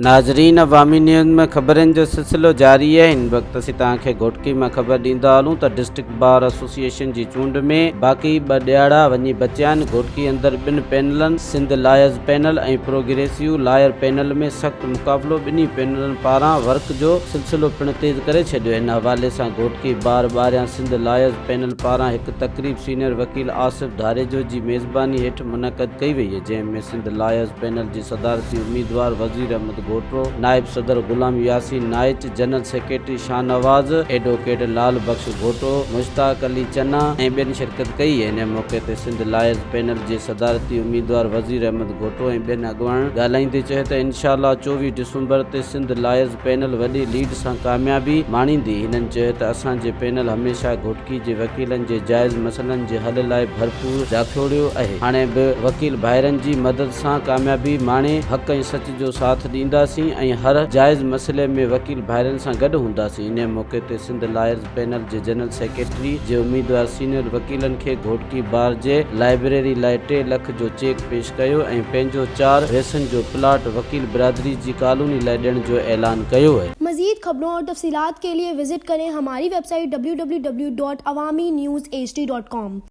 ناظرين عوامي نيوز ۾ خبرن جو سلسلو جاري آهي هن وقت اسين توهان کي گهوٽڪي مان خبر ڏيندا هلون ته ڊسٽرڪٽ بار ايسوسيئيشن جي چونڊ ۾ باقي ٻه ڏهاڙا وڃي بچيا آهن گهوٽڪي اندر ٻن پينلن Sindh lawyers panel ۽ progressive lawyer panel ۾ سخت مقابلو ٻنهي پينلن پاران ورڪ جو سلسلو پڻ تيز ڪري ڇڏيو ان حوالي سان گهوٽڪي بار ٻاهريان سنڌ لائرز پينل پاران هڪ تقريب سينيئر وڪيل آصف ڌاريجو جي ميزباني هيٺ منعقد ڪئي وئي جنهن ۾ سنڌ لائرز پينل جي صدارتي اميدوار وزير احمد گهوٽرو، نائب صدر Ghulam Yasin Naich, general secretary Shahnawaz, advocate Lal Bakhsh Ghoto, Mushtaq Ali Channa ۽ ٻين شرڪت ڪئي. ان موقعي تي سنڌ لائرز پينل جي صدارتي اميدوار وزير احمد گهوٽو ۽ ٻين اڳواڻن ڳالهائيندي چيو ته انشاء الله 24 ڊسمبر تي سنڌ لائرز پينل وڏي ليڊ سان ڪاميابي ماڻيندي. هنن چيو ته اسان جي پينل هميشه گهوٽڪي جي وڪيلن جي جائز مسئلن جي حل لاء ڀرپور جاکوڙيو اهي. هاڻي به وڪيل ڀائرن جي مدد سان ڪاميابي ماڻي حق ۽ سچ جو ساٿ ڏينداسين ۽ هر جائز مسئلي ۾ وڪيل ڀائرن سان گڏ هونداسين. انهي موقعي تي سنڌ لائرز پينل جي جنرل سيڪريٽري جي اميدوار سينيئر وڪيلن کي گهوٽڪي بار جي لائبريري لاء ٽي لک جو چيڪ پيش ڪيو ۽ پنهنجو چار ويسن جو پلاٽ وڪيل برادري جي ڪالوني لاء ڏيڻ جو اعلان ڪيو. مزيد خبرون اور تفصيلات ڪي ليي وزٽ ڪرين هماري website W W W dot Awami news H D dot com.